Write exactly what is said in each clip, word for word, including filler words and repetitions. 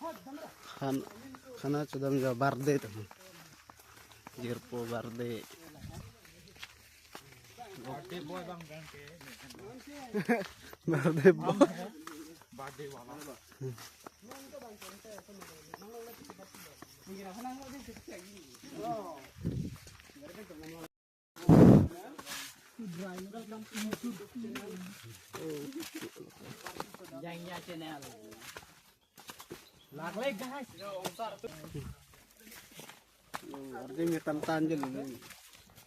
Khan, khana chodam jo birthday to. Jirpo birthday. Birthday boy. Lagle guys. Ardi metan tan je lilo.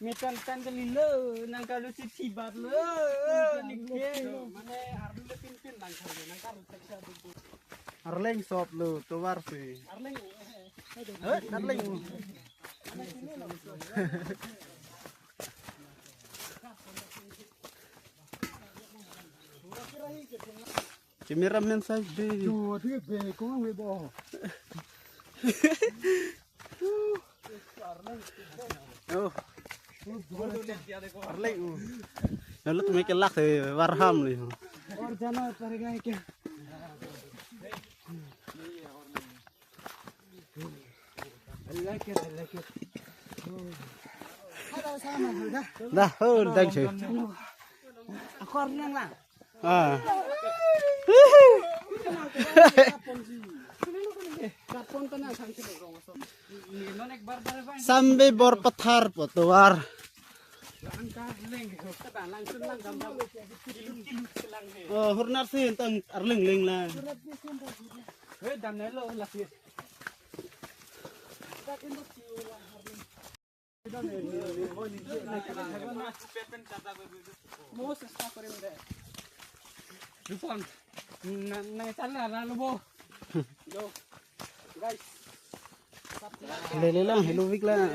Metan tan je lilo, nang kalu si thibat lo. Nike. Mane arlu le pin pin nang kalu, nang kalu teksa dulu. Arleng sop lo, tovar si. Arleng. Eh, arleng. Cameraman side de. Jo, thik be, kong we bo. Oh. Arleng, oh. Lalu tu meke lak se warham ni. Or jana par gaya kya? I like it, I like it. Hello, sama, hello. Dah, oh, thank you. Ako rin lang. Ah. Kapon pa na, sang silo rong aso. Sambe bor pathar po tovar. Lang ka leng, ka lang sun lang gam gam. Kilu kilu lang he. Oh, hurnar si tang arleng leng la. He, dam ne lo la si. Mo sesta korim de. Rupon. Na, na, chala, la, lo bo. Yo. Guys. Lele lang, hello, Vic lang.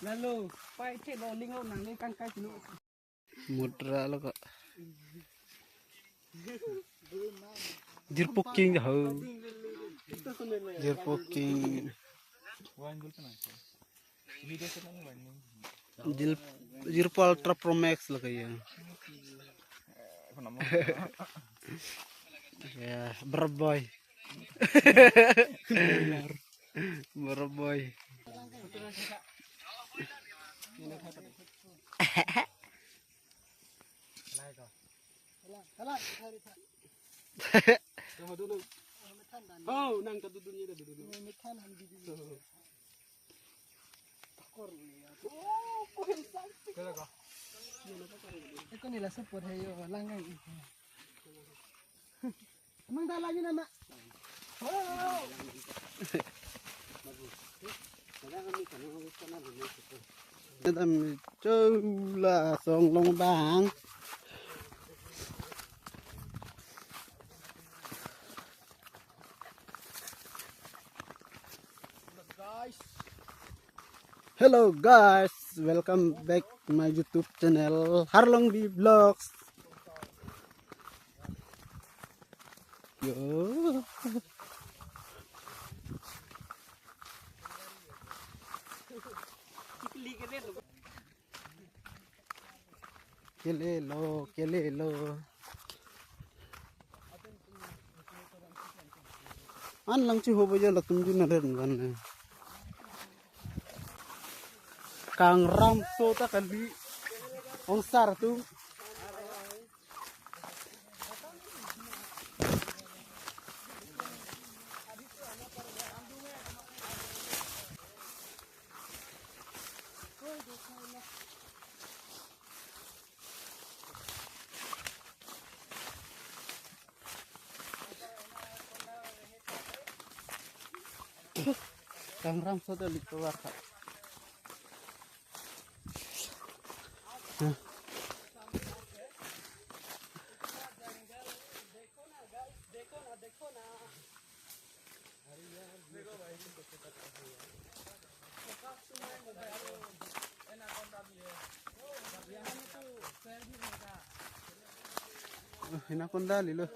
Lalu, pai cek lo ling lo nang ni kangkai silo. Mudra lo kok. Jirpo King ho. Jirpo King. Jir, Jirpo Ultra Pro Max lo kaya. Ya, berboy. Berboy. Oh, nang ka dudun ni, ka dudun ni. Eko nila support hai yo, langgang. Mang dalan ni nama. Adam chula song long bang. Hello guys, welcome back to my YouTube channel Harlongbi Vlogs. Yo. Kelelo, kelelo. An lang chiho baja latum jun na ren van ne. Kangram so ta kali ongsar tu. Kangram so ta liko warta. Anaconda lilo.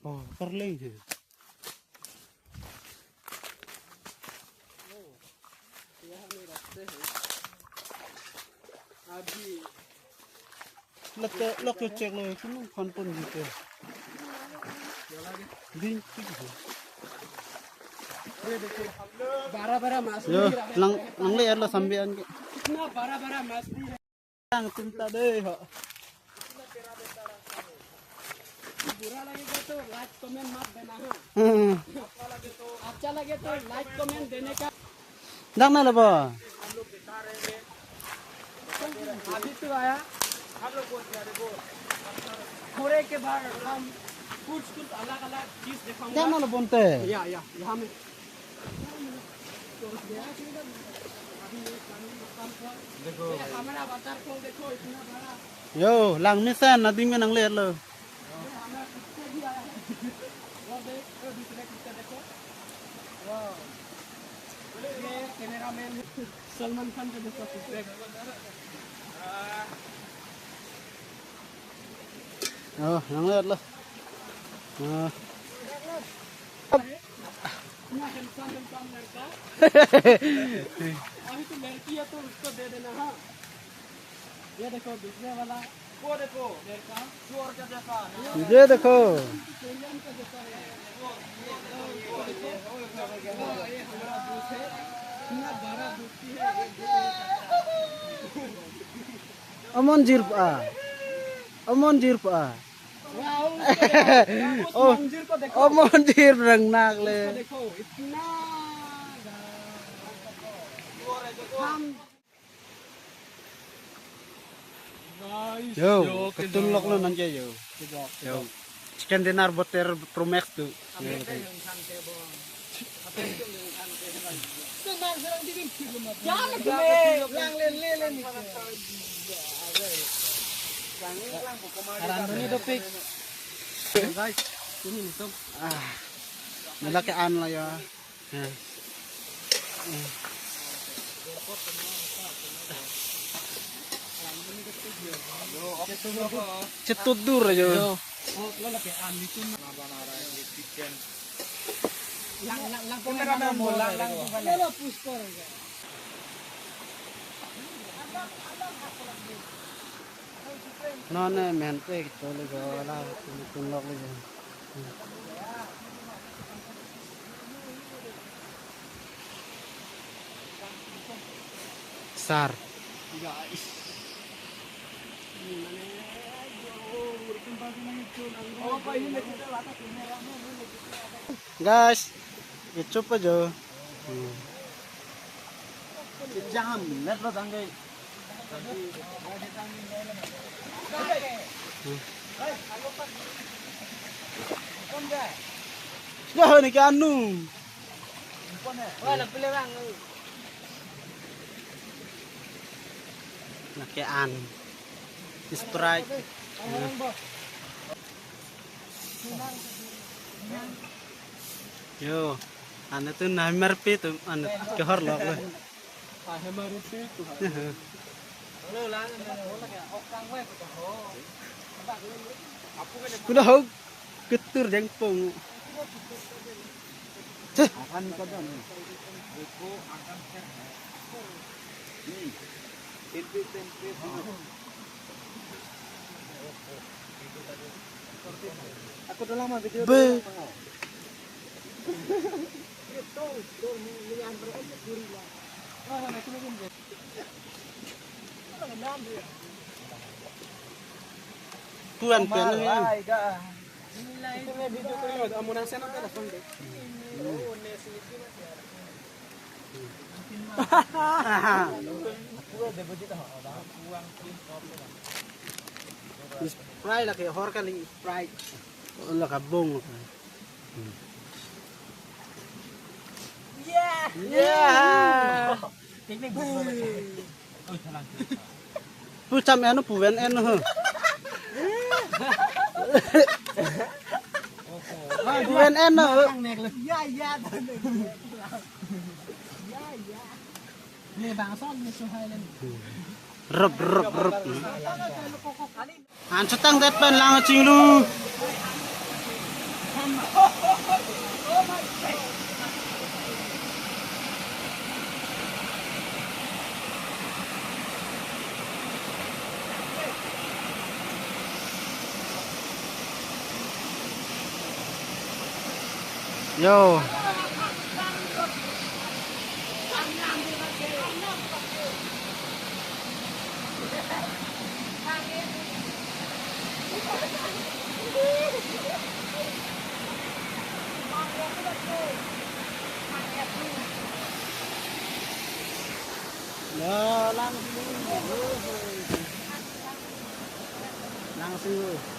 Oh, parleng he. Lok ke, lok ke check lo, kunu kon pon gitu. Ding, tik he. बड़ा बड़ा मछली Yo, lang, lang le lo sambian ke. इतना बड़ा बड़ा मछली है। Ang tinta deh, ho. बुरा लगेगा तो लाइक कमेंट मत देना, हाँ। Hmm. अच्छा लगे तो लाइक कमेंट देने का। Dak na labo. अभी तो आया। थोड़े के बाद हम कुछ कुछ अलग अलग चीज दिखाऊंगा। Dak na labo te. या, या, यहाँ में। देखो। ये हमारा वाटरफॉल देखो, इतना बड़ा। Yo, lang mesen, adim ke nang le lo. Salman खान का जैसा six pack. Oh, nang lihat lo. Oh. इतना हैंडसम हैंडसम लड़का। अभी तो लड़की है तो उसको दे देना, हाँ। ये देखो दूसरे वाला। वो देखो, लड़का। चोर का जैसा। ये देखो। कोरियन का जैसा है। ये हमारा दोस्त है। इतना बड़ा दोस्ती है। Amonjir pa. Amonjir pa. वाह, उसको देखो। उस Oh. मंजर को देखो। Amonjir rang nak उसको le. देखो, इतना हम Yo, yo, ketun lok lo nang ke yo. Yo. Chicken dinner boter Pro Max tu. Aran ini topik. Guys, ini nih, Tom. Ah. Nila ke an la ya. Chetut dur aja. Non ne mente kito le jo la, tun lok le jo. Sar. Guys, kechup aja. Hmm. Jam, net lo tangge. Dah ni ke anu. Nake an. Sprite. Yo, ane tu na marpi tu ane kehor lok lo. Kuda hok ketur jengpong. Ceh. Aku dah lama video. Be. Tuan, tuan. Sprite lake hor kali Sprite. Lake bong. Yeah. Yeah. Pucham eno puven eno ho. Puven eno ho. Ya, ya. Ya, ya. Rup, rup, rup. An setang det pen lang chinglu. Yo. Ya, langsing. Langsing.